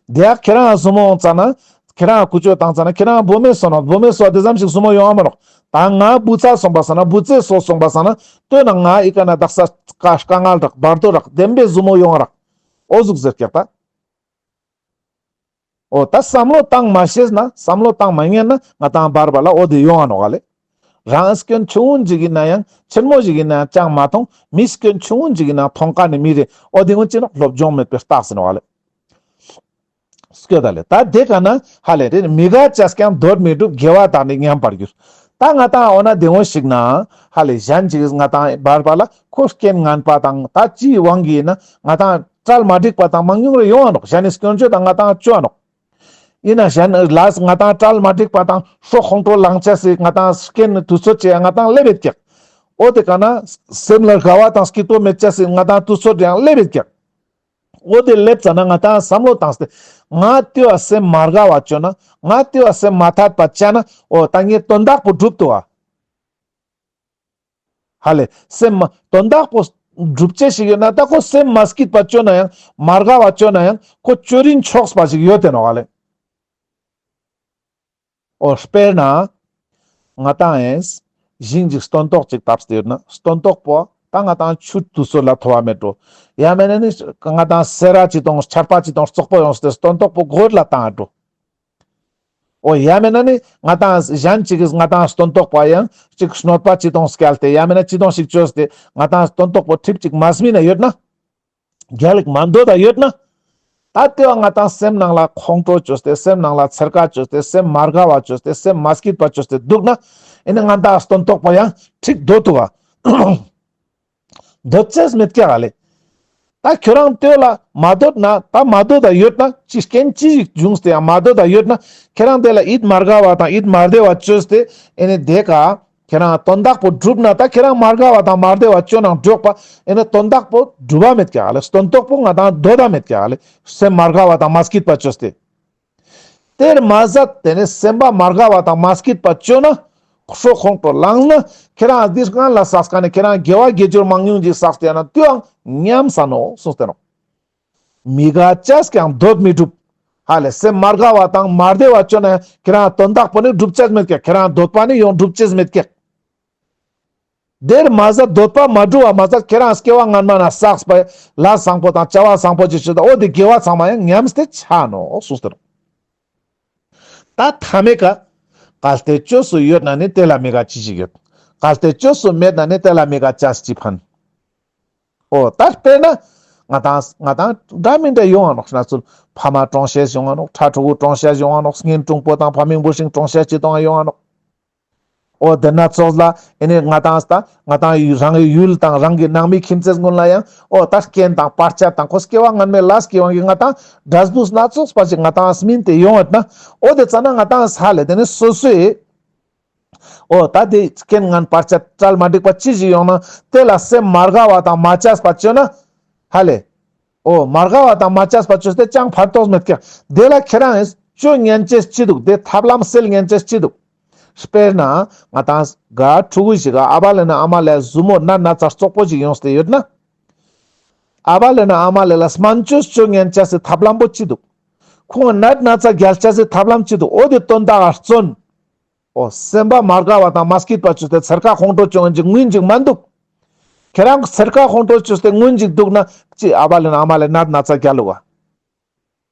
དེ་ཡག་ཁྱེད་རང་ཟུ་མོ་ཡོང་ཙ་ན། ཁྱེད་རང་ཀུ་ཅོ་བཏང་ཙ་ན་ཁྱེད་རང་བུ་མོའི་སོ་ནོག་བུ་མོའི་སོ་དེ་ཙམ་ཞིག་ཟུ་མོ་ཡོང་ང་མ་ནོག་ད་ང་བུ་ཚ་སོང་པ་སང་ན་བུ་ཚའི་སོ་སོང་པ་སང་ན་ལྟོས་ན་ང་ཨི་ཀ་ན་དག་ས་དཀའ་དཀའ་ངལ་རག་བར་དོ་རག་བདེན་པའི་ཟུ་མོ་ཡོང་རག་འོ་ཟུག་ཟེར་ཀྱག་ད། འོ་ད་བསམ་བློ་བཏང་མ་ཤེས་ན་བསམ་བློ་བཏང་མ་ཉན་ན་ང་ཏང་བར་བར་ལ་འོ་དེ་ཡོང་ང་ནོག་ག་ལེ། རང་སྐྱོན་ཆུང་ངུན་ཞིག་ཡིན་ན་ཡང་ཆེན་མོ་ཞིག་ཡིན་ན་ཡང་ཅང་མ་མཐོང་མི་སྐྱོན་ཆུང་ངུན་ཞིག་ཡིན་ན་མཐོང་ཀ་ནི་མི་རེ་འོ་དེ་ངུན་ཅི་ནོག་སློབ་སྦྱོང་མེད་པའི་རྟགས་ཟེར་ནོག་ག་ལེ། སྐྱོ་ད་ལེ་ད་དེ་ཀ་ན་ཧ་ལེ་རེ་མི་དགའ་བྱས་ཀྱང་འདོད་མི་འགྲུབ་དགེ་བ་དག་ནི་ཉམས་པར་འགྱུར། ད་ང་ཏང་འོ་ན་དེ་ངོ་ཞིག་ན་ཧ་ལེ་གཞན་ཅིག་ང་ཏང་བར་བར་ལ་ཁོ་རྐྱེན་ངན་པ་དང་ད་ཅིའི་དབང་གིས་ཡིན་ན་ང་ཏང་གྲལ་མ་འགྲིག་པ་དང་མང་ཉུང་རེ་ཡོང་ང་ནོག་གཞན་ནི་སྐྱོན་བརྗོད་དང་ང་ཏང་བཅོ་ང་ནོག་ཡིན་ན་གཞན་ལས་ང་ཏང་གྲལ་མ་འགྲིག་པ་དང་ཤོ་ཁོང་ཁྲོ་ལངས་ཆ་སི་ང་ཏང་རྐྱེན་ནི་དུས་ཚོད་ཅེས་ང་ཏང་སླེབས་ཡོད་ཀྱག་འོ་དེ་ག་ན་སེམས་ལ་དགའ་བ་དང་སྐྱིད་པོ་མེད་ཅེས་སི་ང་དང་དུས་ཚོད་ཡང་སླེབས་ཡོད་ཀྱག། འོ་དེ་སླེབས་ཙ་ན་ང་དང་བསམ་བློ་བཏང་སྟེ་ང་དེ་བ་སེམས་མ་དགའ་བ་བཅོ་ན་ང་དེ་བ་སེམས་མ་ཐད་པ་བཅོ་ན་འོ་ད་ངའི་དོན་དག་པོ་འགྲུབ་ཏོ་བ། ཧ་ལེ་སེམས་མ་དོན་དག་པོ་འགྲུབ་ཅེས་ཤིག་ཡོད་ན་ད་ཁོ་སེམས་མ་སྐྱིད་པ་བཅོ་ན་ཡང་མ་དགའ་བ་བཅོ་ན་ཡང་ཁོ་བཅོ་རིན་ཆོག་པ་ཞིག་ཡོད་དེ་ནོག་ཧ་ལེ། འོ་དཔེར་ན་ང་དང་ཨེས་ཞིང་ཅིག་སྟོན་ཐོག་ཅིག་བཏབ་སྟེ་ཡོད་ན་སྟོན་ཐོག་པོ་ད་ང་དང་ཆུ་དུས་ཚོད་ལ་ཐོབ་བ་མེད་འགྲོ། ཡང་མེད་ན་ནི་ང་དང་སེ་ར་ཅིག་དང་ཆར་པ་ཅིག་དང་རྩོག་པོ་ཡོངས་ཏེ་སྟོན་ཐོག་པོ་གོད་ལ་བཏང་འགྲོ། འོ་ཡང་མེད་ན་ནི་ང་དང་གཞན་ཅིག་གིས་ང་དང་སྟོན་ཐོག་པ་ཡང་ཅིག་གནོད་པ་ཅིག་དང་སྐྱལ་ཏེ་ཡང་མེད་ན་ཅི་དང་ཞིག་བཅོས་ཏེ་ང་དང་སྟོན་ཐོག་པོ་ཁྲིབ་ཅིག་མ་སྨིན་ན་ཡོད་ན། རྒྱལ་ལེགས་མ་འདོད་ད་ཡོད་ན། ད་དེ་བ་ང་དང་སེམས་ནང་ལ་ཁོང་ཁྲོ་བཅོས་ཏེ་སེམས་ནང་ལ་འཚེར་ཁ་བཅོས་ཏེ་སེམས་མ་དགའ་བ་བཅོས་ཏེ་སེམས་མ་སྐྱིད་པ་བཅོས་ཏེ་འདུག་ན། ཨེ་ནི་ང་དང་སྟོན་ཐོག་པོ་ཡང་ཁྲིག་འདོད་དུ་བ། འདོད་ཅེས་མེད་ཀྱག་ཧ་ལེ། ད་ཁྱོད་རང་དེ་ལ་མ་འདོད་ན་ད་མ་འདོད་ད་ཡོད་ན་ཅི་རྐྱེན་ཅི་ཞིག་བྱུང་སྟེ་ཡང་མ་འདོད་ད་ཡོད་ན་ཁྱེད་རང་དེ་ལ་ཡིད་མ་དགའ་བ་དང་ཡིད་མ་བདེ་བ་བཅོས་ཏེ་ཨེ་ནི་དེ་ཀ་ཁྱེད་རང་དོན་དག་པོ་འགྲུབ་ན་ད་ཁྱེད་རང་མ་དགའ་བ་དང་མ་བདེ་བ་བཅོ་ནང་འགྲོགས་པ་ཨེ་ནི་དོན་དག་པོ་འགྲུབ་པ་མེད་ཀྱག་ལེ། སྟོན་ཐོག་པོ་ང་དང་འདོད་ད་མེད་ཀྱག་ལེ། སེམས་མ་དགའ་བ་དང་མ་སྐྱིད་པ་བཅོས་ཏེ། དེར་མ་ཟད་དེ་ནི་སེམས་པ་མ་དགའ་བ་དང་མ་སྐྱིད་པ་བཅོ་ན་ཁྲོ་ཁོང་ཁྲོ་ལངས་ན་ཁྱེད་རང་འདིར་སྔན་ལ་བསགས་ཀ་ནས་ཁྱེད་རང་དགེ་བ་དགེ་སྦྱོར་མང་ཉུང་ཅིག་བསགས་ཏེ་ཡང་ན་དེའང་ཉམས་ས་ནོག་གསུངས་ཏེ་ནོག། མི་དགའ་ཅེས་ཀྱང་འདོད་མི་འགྲུབ། ཧ་ལེ་སེམས་མ་དགའ་བ་དང་མ་བདེ་བ་བཅོ་ན་ཁྱེད་རང་དོན་དག་པོ་ནི་འགྲུབ་ཅེས་མེད་ཀྱག། ཁྱེད་རང་འདོད་པ་ནི་ཡང་འགྲུབ་ཅེས་མེད་ཀྱག། དེར་མ་ཟད་འདོད་པ་མ་འགྲུབ་པ་མ་ཟད་ཁྱེད་རང་སྐྱེ་བ་སྔན་མ་ན་བསགས་པའི་ལས་བཟང་པོ་དང་བྱ་བ་བཟང་པོ་ཅིག་བྱེད་ད་འོ་དེ་དགེ་བ་ཚང་མ་ཡང་ཉམས་ཏེ་ཆ་ནོག་གསུངས་ཏེ་ནོག། ད་མཐའ་མའི་ཀ་གལ་ཏེ་བཅོས་སུ་ཡོད་ན་ནི་དེ་ལ་མི་དགའ་ཅི་ཞིག་ཡོད། གལ་ཏེ་བཅོས་སུ་མེད་ན་ནི་དེ་ལ་མི་དགའ་ཅེས་ཅི་ཕན། འོ་ད་དཔེར་ན་ང་དང་ང་དང་འདྲ་མི་འདྲ་ཡོང་ང་ནོག། ན་ཚུལ་ཕ་མ་གྲོངས་ཤེས་ཡོང་ང་ནོག། ཕྲུ་གུ་གྲོངས་ཤེས་ཡོང་ང་ནོག། གཉེན་དྲུང་པོ་དང་ཕ་མིང་བུ་ཤིང་གྲོངས་ཤེས་ཅི་དང་ཡོང་ང་ནོག། འོ་དེ་ན་ཚོགས་ལ་ཨེ་ནི་ང་དང་ད་ང་དང་རང་གི་ཡུལ་དང་རང་གི་ནང་མི་ཁྱིམ་མཚེས་ཀུན་ལ་ཡང་འོ་ད་རྐྱེན་དང་བར་ཆད་དང་ཁོ་སྐྱེ་བ་སྔན་མའི་ལས་ཀྱི་དབང་གིས་ང་དང་འབྲས་བུ་སྣ་ཚོགས་པ་ཞིག་ང་དང་སྨིན་ཏེ་ཡོང་ངད་ན། འོ་དེ་ཙ་ན་ང་དང་ས་ལེ་དེ་ནི་སོ་སོའི་འོ་ད་དེ་རྐྱེན་ངན་བར་ཆད་གྲལ་མ་འགྲིག་པ་ཅི་ཞིག་ཡོང་ན་དེ་ལ་སེམས་མ་དགའ་བ་དང་མ་ཆགས་པ་བཅོས་ན་ཧ་ལེ། འོ་མ་དགའ་བ་དང་མ་ཆགས་པ་བཅོས་ཏེ་ཅང་ཕན་ཐོགས་མེད་ཀྱག། དེ་ལ་ཁྱེད་རང་ཡིན་བཅོ་ཉན་ཅེས་ཅི་འདུག། དེ་ཐབས་ལམ་སེལ་ཉན་ཅེས་ཅི་འདུག། དཔེར་ན་ང་དང་ག་ཕྲུ་གུ་ཞིག་ག་ཨ་བ་ལེ་ན་ཨ་མ་ལེ་ཟུར་མོ་ནད་ན་ཚ་རྩོག་པོ་ཞིག་ཡོངས་ཏེ་ཡོད་ན། ཨ་བ་ལེ་ན་ཨ་མ་ལེ་ལ་སྨན་བཅོས་བཅོ་ཉན་ཅེས་སི་ཐབས་ལམ་པོ་ཅི་འདུག། ཁོང་ནད་ན་ཚ་རྒྱལ་ཅེས་སི་ཐབས་ལམ་ཅི་འདུག། འོ་དེ་དོན་དག་ག་བརྩོན། འོ་སེམས་པ་མ་དགའ་བ་དང་མ་སྐྱིད་པ་བཅོས་ཏེ་འཚེར་ཁ་ཁོང་ཁྲོ་བཅོ་ཡིན་ཅིག་ངུན་ཅིག་མ་འདུག། ཁྱེད་རང་འཚེར་ཁ་ཁོང་ཁྲོ་བཅོས་ཏེ་ངུན་ཅིག་འདུག་ན་ཅི་ཨ་བ་ལེ་ན་ཨ་མ་ལེ་ནད་ན་ཚ་རྒྱལ་ལུག་ག།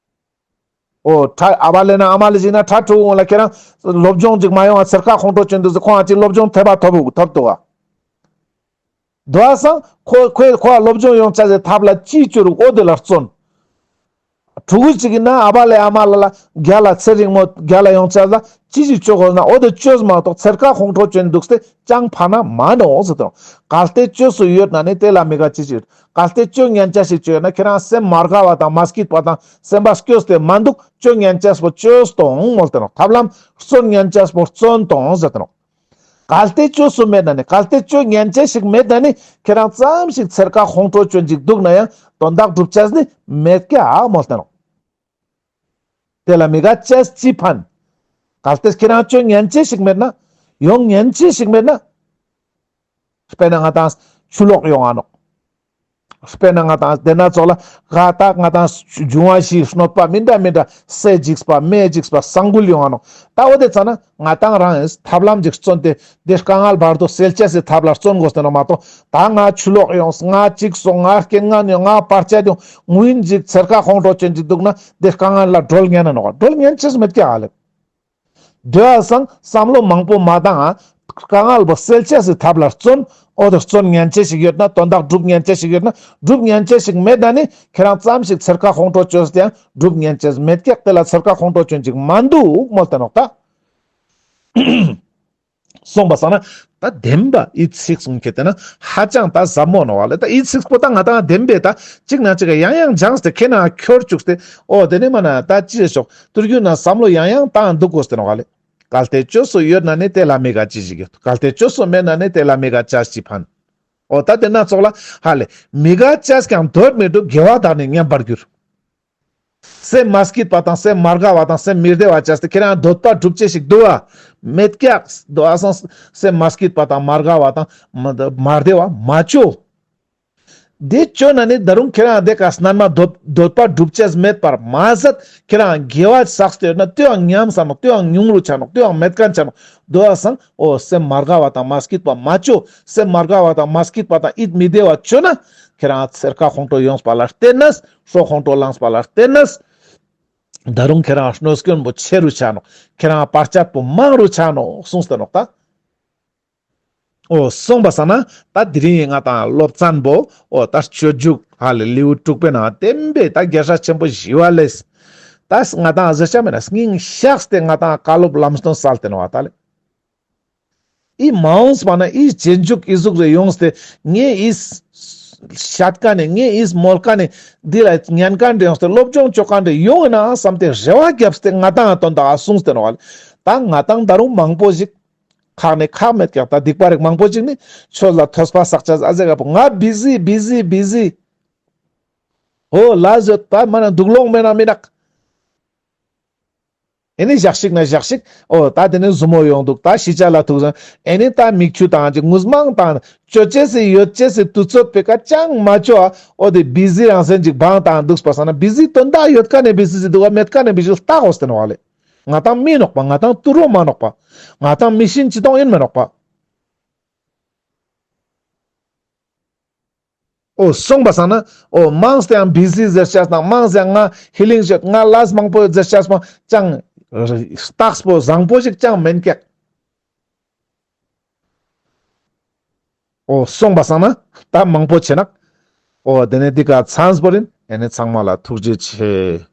འོ་ཕྲ་ཨ་བ་ལེ་ན་ཨ་མ་ལེ་ཞིག་ན་ཕྲུ་གུ་ལ་ཁྱེད་རང་སློབ་སྦྱོང་ཅིག་མ་ཡོང་བ་འཚེར་ཁ་ཁོང་ཁྲོ་བཅོས་འདུག་ཟེར་ཁོང་ཅིག་སློབ་སྦྱོང་ཐེབས་པ་ཐོབ་ཐོབ་འདུག་ག། དོ་བ་སང་ཁོ་ཁོས་ཁོ་སློབ་སྦྱོང་ཡོང་ཅེས་སི་ཐབས་ལ་ཅི་བཅོ་རུག། འོ་དེ་ལ་བརྩོན། ཕྲུ་གུ་ཅིག་ཡིན་ན་ཨ་བ་ལེ་ཨ་མ་ལེ་ལ་རྒྱལ་ལ་ཚེ་རིང་མོ་རྒྱལ་ལ་ཡོང་ཅེས་ལ་ཅི་ཞིག་བཅོ་དགོས་ན་འོ་དེ་བཅོས་མ་གཏོགས་འཚེར་ཁ་ཁོང་ཁྲོ་བཅོས་འདུག་སྟེ་ཅང་ཕན་ན་མ་ནོག་ཟེར་ཏེ་ནོག། གལ་ཏེ་བཅོས་སུ་ཡོད་ན་ནི་དེ་ལ་མི་དགའ་ཅི་ཞིག་ཡོད། གལ་ཏེ་བཅོ་ཉན་ཅེས་ཤིག་བཅོས་ན་ཁྱེད་རང་སེམས་མ་དགའ་བ་དང་མ་སྐྱིད་པ་དང་སེམས་པ་སྐྱོ་སྟེ་མ་འདུག། བཅོ་ཉན་ཅེས་པོ་བཅོས་ཏོང་མོལ་ཏེ་ནོག། ཐབས་ལམ་བརྩོན་ཉན་ཅེས་པོ་བརྩོན་ཏོང་ཟེར་ཏེ་ནོག། གལ་ཏེ་བཅོས་སུ་མེད་ན་ནི་གལ་ཏེ་བཅོ་ཉན་ཅེས་ཤིག་མེད་ན་ནི་ཁྱེད་རང་ཙམ་ཞིག་འཚེར་ཁ་ཁོང་ཁྲོ་བཅོ་ཅིག་འདུག་ན་ཡང་དོན་དག་སྒྲུབ་ཅེས་ནི་མེད་ཀྱག་མོལ་ཏེ་ནོག། དེ་ལ་མི་དགའ་ཅེས་ཅི་ཕན། གལ་ཏེ་ཁྱེད་རང་བཅོ་ཉན་ཅེས་ཤིག་མེད་ན་ཡོང་ཉན་ཅེས་ཤིག་མེད་ན། དཔེར་ན་ང་དང་ཆུ་ལོག་ཡོང་ང་ནོག། དཔེར་ན་ང་དང་དེ་ན་ཚོགས་ལ་ག་ད་ང་དང་འབྱུང་བ་བཞིའི་གནོད་པ་མི་འདྲ་མི་འདྲ་ས་འཇིགས་པ་མེ་འཇིགས་པ་ས་འགུལ་ཡོང་ང་ནོག། ད་འོ་དེ་ཙ་ན་ང་དང་རང་ཡིན་ཐབས་ལམ་ཅིག་བརྩོན་ཏེ་དེ་དཀའ་ངལ་བར་དོ་སེལ་ཅེས་སི་ཐབས་ལ་བརྩོན་དགོས་ཏེ་ནོག་མ་གཏོགས་ད་ང་ཆུ་ལོག་ཡོང་ང་འཇིགས་སོང་ང་རྐྱེན་ངན་ཡོང་ང་བར་ཆད་ཡོང་ངུན་འཇིགས་འཚེར་ཁ་ཁོང་ཁྲོ་བཅོ་ཅིག་འདུག་ན་དེ་དཀའ་ངལ་ལ་སྒྲོལ་ཉན་ན་ནོག། སྒྲོལ་ཉན་ཅེས་མེད་ཀྱག་ཨ་ལེ། དེ་བ་སང་བསམ་བློ་མང་པོ་མ་བཏང་ང་དཀའ་ངལ་བོ་སེལ་ཅེས་སི་ཐབས་ལ་བརྩོན། འོ་དེ་བརྩོན་ཉན་ཅེས་ཤིག་ཡོད་ན་དོན་དག་སྒྲུབ་ཉན་ཅེས་ཤིག་ཡོད་ན་སྒྲུབ་ཉན་ཅེས་ཤིག་མེད་ན་ནི་ཁྱེད་རང་ཙམ་ཞིག་འཚེར་ཁ་ཁོང་ཁྲོ་བཅོས་ཏེ་ཡང་སྒྲུབ་ཉན་ཅེས་མེད་ཀྱག། དེ་ལ་འཚེར་ཁ་ཁོང་ཁྲོ་བཅོ་ཅིག་མ་འདུག་མོལ་ཏེ་ནོག་ད། གསུངས་པ་སང་ན་ད་བདེན་པ་འི་ཚིག་གསུང་ཁྱེད་དེ་ན་ཧ་ཅང་ད་ཟབ་མོ་ནོག་ཨ་ལེ། ད་འི་ཚིག་པོ་ད་ང་དང་བདེན་པའི་ད་གཅིག་ན་གཅིག་ཡང་ཡང་སྦྱངས་ཏེ་ཁྱེད་ན་ཁྱོར་བཅུག་སྟེ་འོ་དེ་ནི་མ་ན་ད་ཅི་ཞོག་ཏུར་རྒྱུ་ན་བསམ་བློ་ཡང་ཡང་བཏང་འདུག་དགོས་ཏེ་ནོག་ཨ་ལེ། གལ་ཏེ་བཅོས་སུ་ཡོད་ན་ནི་དེ་ལ་མི་དགའ་ཅི་ཞིག་ཡོད། གལ་ཏེ་བཅོས་སུ་མེད་ན་ནི་དེ་ལ་མི་དགའ་བྱས་ཅི་ཕན། འོ་ད་དེ་ན་ཙོགས་ལ་ཧ་ལེ། མི་དགའ་བྱས་ཀྱང་འདོད་མི་འགྲུབ་དགེ་བ་དག་ནི་ཉམས་པར་འགྱུར། སེམས་མ་སྐྱིད་པ་དང་སེམས་མ་དགའ་བ་དང་སེམས་མི་བདེ་བ་བྱས་ཏེ་ཁྱེད་རང་འདོད་པ་འགྲུབ་ཅེས་ཤིག་འདུག་བ། མེད་ཀྱག་འདུག་བ་སང་སེམས་མ་སྐྱིད་པ་དང་མ་དགའ་བ་དང་མ་མ་བདེ་བ་མ་བཅོ། དེ་བཅོས་ན་ནི་ད་རུང་ཁྱེད་རང་དེ་ཀ་སྣན་མ་འདོད་འདོད་པ་འགྲུབ་ཅེས་མེད་པར་མ་ཟད་ཁྱེད་རང་དགེ་བ་བསགས་ཏེ་ཡོད་ན་དེའང་ཉམས་ས་ནོག། དེའང་ཉུང་རུ་ཆ་ནོག། དེའང་མེད་མཁན་ཆ་ནོག། འདུག་བ་སང་འོ་སེམས་མ་དགའ་བ་དང་མ་སྐྱིད་པ་མ་བཅོ། སེམས་མ་དགའ་བ་དང་མ་སྐྱིད་པ་དང་ཡིད་མི་བདེ་བ་བཅོས་ན་ཁྱེད་རང་ཚེར་ཁ་ཁོང་ཁྲོ་ཡོངས་པ་ལ་བརྟེན་ནས་སྲོག་ཁོང་ཁྲོ་ལངས་པ་ལ་བརྟེན་ནས་ད་རུང་ཁྱེད་རང་གནོད་སྐྱོན་པོ་ཆེ་རུ་ཆ་ནོག། ཁྱེད་རང་བར་ཆད་པོ་མང་རུ་ཆ་ནོག་གསུངས་ཏེ་ནོག་ད། འོ་སོང་པ་སང་ན་ད་དེ་རིང་ང་དང་སློབ་ཚན་པོ་འོ་ད་སྤྱོད་འཇུག་ཧ་ལེ་ལེའུ་དྲུག་པའི་ནང་བསྟན་པའི་ད་རྒྱལ་སྲས་ཆེན་པོ་ཞི་བ་ལྷས་ད་ང་དང་ཟེར་ཆ་མེད་ན་སྙིང་བཤགས་ཏེ་ང་དང་བཀའ་སློབ་ལམ་སྟོན་སལ་ཏེ་ནོག་བ་ད་ལེ། ཨི་མ་འོངས་པ་ན་ཨི་རྗེས་འཇུག་ཨི་ཟུག་རེ་ཡོངས་ཏེ་ངས་ཨི་ཤད་ཀ་ནས་ངས་ཨི་མོལ་ཀ་ནས་འདི་ལ་ཉན་ཀ་འདྲ་ཡོངས་ཏེ་སློབ་སྦྱོང་བཅོ་ཀ་འདྲ་ཡོང་ངེ་ན་བསམ་སྟེ་རེ་བ་བརྒྱབ་སྟེ་ང་དང་དོན་དག་གསུངས་ཏེ་ནོག་བ་ལེ། ད་ང་དང་ད་རུང་མང་པོ་ཞིག་ཁག་ནས་ཁག་མེད་ཀྱག་ད་སྡིག་པ་རིགས་མང་པོ་ཞིག་ནི་ཆོས་ལ་ཐོས་པ་བསགས་ཅེས་ཨ་ཟེ་ག་པོ་ང་བི་ཟི་བི་ཟི་བི་ཟི། འོ་ལ་ཟོད་པ་མ་ན་འདུག་ལོང་མེད་ན་མི་ནག། ཨེ་ནི་ཞག་ཞིག་ན་ཞག་ཞིག་འོ་ད་དེ་ནི་ཟུ་མོ་ཡོང་འདུག། ད་ཤི་ཆ་ལ་ཐུག་སོང་། ཨེ་ནི་ད་མིག་ཆུ་དང་ཅིག་ངུ་མང་དང་བཅོ་ཅེས་སི་ཡོད་ཅེས་སི་དུས་ཚོད་པེ་ཀ་ཅང་མ་བཅོ་ཨ། འོ་དེ་བི་ཟི་རང་སེམས་ཅིག་བང་དང་འདུག་པ་སང་ན་བི་ཟི་དོན་དག་ཡོད་ཀ་ནས་བི་ཟི་ཟི་འདུག་ག་མེད་ཀ་ནས་བི་ཟི་ལྟ་དགོས་ཏེ་ནོག་བ་ལེ། ང་དང་མི་ནོག་པ། ང་དང་ཏུ་རོ་མ་ནོག་པ། ང་དང་མི་ཤིན་ཅི་དོང་ཡིན་མ་ནོག་པ། འོ་སོང་པ་སང་ན་འོ་མང་སྟེ་ཡང་བི་ཟི་ཟེར་ཤེས་དང་མང་སྟེ་ཡང་ང་ཧི་ལིང་ཤེས་ང་ལས་མང་པོ་ཟེར་ཤེས་མ་ཅང་རྟགས་པོ་བཟང་པོ་ཞིག་ཅང་མེན་ཀྱག། འོ་སོང་པ་སང་ན་ད་མང་པོ་ཆེ་ནག། འོ་དེ་ནས་འདི་ཀ་ཚང་པོ་རིན། ཨེ་ནི་ཚང་མ་ལ་ཐུགས་རྗེ་ཆེ།